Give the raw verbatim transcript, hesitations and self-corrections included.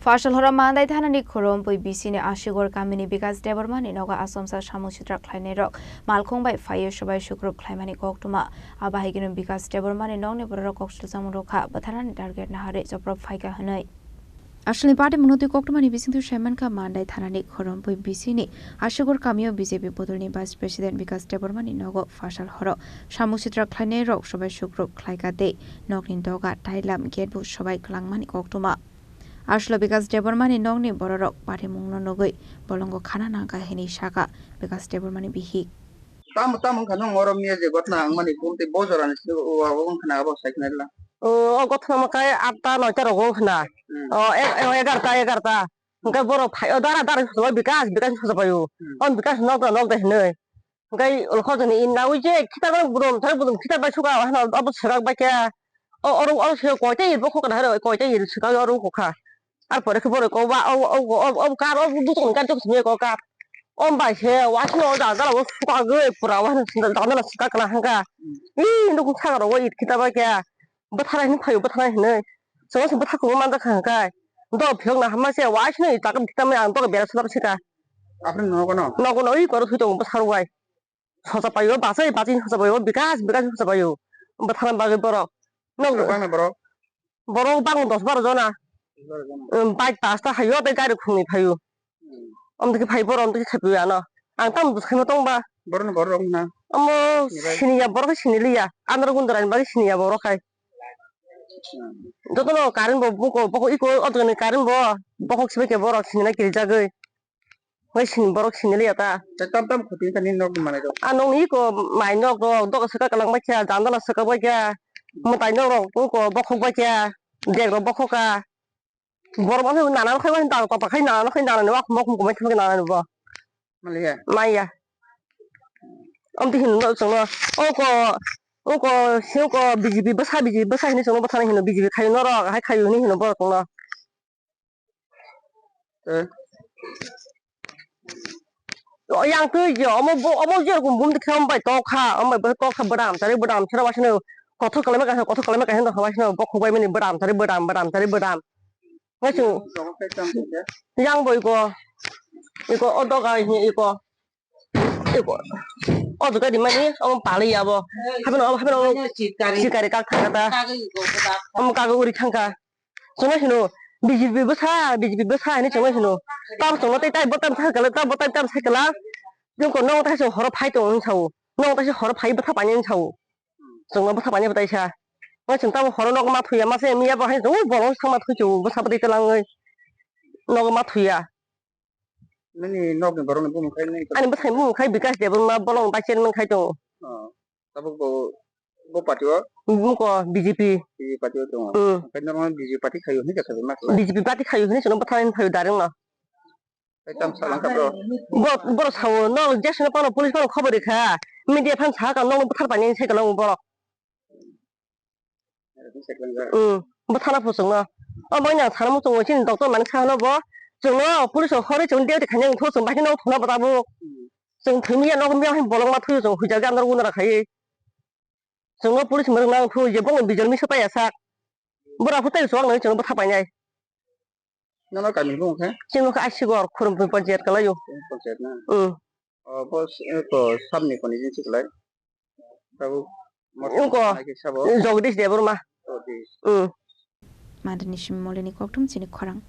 Pasalhora Mandai thanani Khorompui bisini Ashigor kamini Bikas Debbarmani nogo asomsa samung sitra khlainairok malkhung bai phaiwi sobai sukrup khlaimani koktwma. Abo hai kheno Bikas Debbarmani nokni bororok kok silsamung rwkha, bwtharnani target naharwi joprok phaikha hwnwi. Aswlni party mwnotwi koktwmani bisingtwi saimankha Mandai thanani Khorompui bisini Ashigor kamio B J P bodolni Vice President Bikas Debbarmani nogo phasal horo samung sitra khlainairok sobai sukrup khlaikha tei nokni doga tailam gate bo sobai kwlangmani koktwma. Aswlo Bikas Debbarmani nokni bororok patimungno nugwi bolongo khana nangkha hwnwi sakha Bikas Debbarmani bihik. Tamo tamo wngkha nwng oro miya je gotna wngmani bumtwi bo jorani se o abo wngkha na abo sai khna rwla. O, o gotna ma kai atta noita rogo wngkha na. Hmm. O, e-, e-, egarta, egarta. Hwnkhe borok phai-, o dara, dara sochomai Bikas, Bikas sochomai o. Hmm. O Bikas nokda, nokda hinwi. Hwnkhe ulo khojoni inna ui je khitar bai budum, thai budum khitar bai suka, hano abo swkak bai khe. O, oro, oro se koita ir bo khokna hai rw, koita ir swkak oro wngkha. Ar pore khe borok o ba, o, o, o, o kar, o butong ni kar jok simi ko kar. O bai se, wa sino o jagala o suka gwi pura wa sino jagala suka kana hangka. Hmm. Ih, nukung saka ro o it khitar bai khe. Bwthara hinwi phaio, bwthara hinwi. Chwng se bwthar kubui manjak kha hwnkhe. Dok phiyok na hama se, wa sino i takam kitam ang dok bera swnam sika. Aphuru nogo no? Nogo no i koro thwi tongo bwthar wai. Socha paio, bachai bachai socha paio, bikas bikas socha paio. Bwthara bagwi borok. Nog- Borok bang na borok? Borok bang dos baro jona. Dos baro jona. Um, bike pasta hayo, tei gari khungni phaio. Hmm. Omtiki phai borok omtiki khaipui ano. Ang tamo bwsai ma tong ba. Borok ni borok rok na. Omo sini bai? Siniya borok sini liya. Andro gundra ni bagwi siniya borok hai. Hmm. Joto no current bo buko boko iko otgani current bo bokhok sibai khe borok sini na kirijagwi. Wai sini borok sini liya ta. Tei tam tam khuti ka ni nok manai rok. A nok ni iko mai nok rok dok saka kalang bai kha jandala saka bai kha. Mwtai nok rok iko bokhok bai kha. Dek rok bokhok ka. Borok mano nana khai wani dal topa khai nana khai nana ni wak mok mok mai khai nana ni bo. Maliya. Maya. Om ti hin no chong no. Oko oko seko B J P bwsa B J P bwsa hini chong no bwthana hino B J P khai no rok hai khai hini hino borok no. Eh. O yang twi je omo bo omo je rokom bum dikhe om bai tok kha om bai bo tok kha bwdam tari bwdam sero wasino kothok kwlai ma kaisa kothok kwlai ma kaisa no wasino bokhok bai mani bwdam tari bwdam bwdam tari bwdam. Ngasing. Yang bo iko. Iko o doga hini iko. Iko. O doga di mani omo pali ya bo. Habino omo habino omo sikari kak thangka ta. Omo kago uri thangka. Chwngno hino B J P bwsa, B J P bwsa hinwi chwngno hino. Tamo chwngno tei tai bo tam sakala, tamo tai tam sakala. Jongko nong tai se horo phai tongo hinwi sao. Nong tai se horo phai bwtha painani sao. Chwngno bwtha painani bwtai sa. Nang chwng tamo horo nogo ma thuya ma se miya bo hai chwng bolong thangma thui chwng bwsa bwtwi twlangwi. Nogo ma thuya. Nini nokni borokni bumung khai nini. Ani bwsai bumung khai Bikas Debbarma bolong bai chairman khai tongo. Oh. Tabuk bo, bo party o? Buko B J P. B J P party o tongo. Hmm. Okai normal B J P party khayo hinwi kasa ma khlai. B J P party khayo hinwi chwngno bwthana hinwi phaio direct no. Tei tam salang ka bro. Bo, boro sao no jesno pano police pano khobor rikha. Media phan saka no bwthar painani sai kala borok. Hmm, bwthana pho chwngno. O bai nang sana muchung chini doctor mani sa hano bo. Chwngno police o hori chwng duty khaina wngthu chwng bahino thuna bwtabu. Chwng thwimiya nogo miya hai bolong ma thuyo chwng huijak jandar guna rakhai. Chwngno police mwrwk nang thu je bongni bijor misa paiya sak. Bora phutai chwng nang chwngno bwtha painai. Nono kami bung khe? Chini khe Asigor Khurumthung panchayat kalaio. Panchayat na? Hmm. O bo s-, ko sabni koni jin chiklai. Tabuk motor Ungko nai khe sabo? Jagdish Debbarma. Jagdish. Hmm. Mandani simi moleni kokthum chini khorang.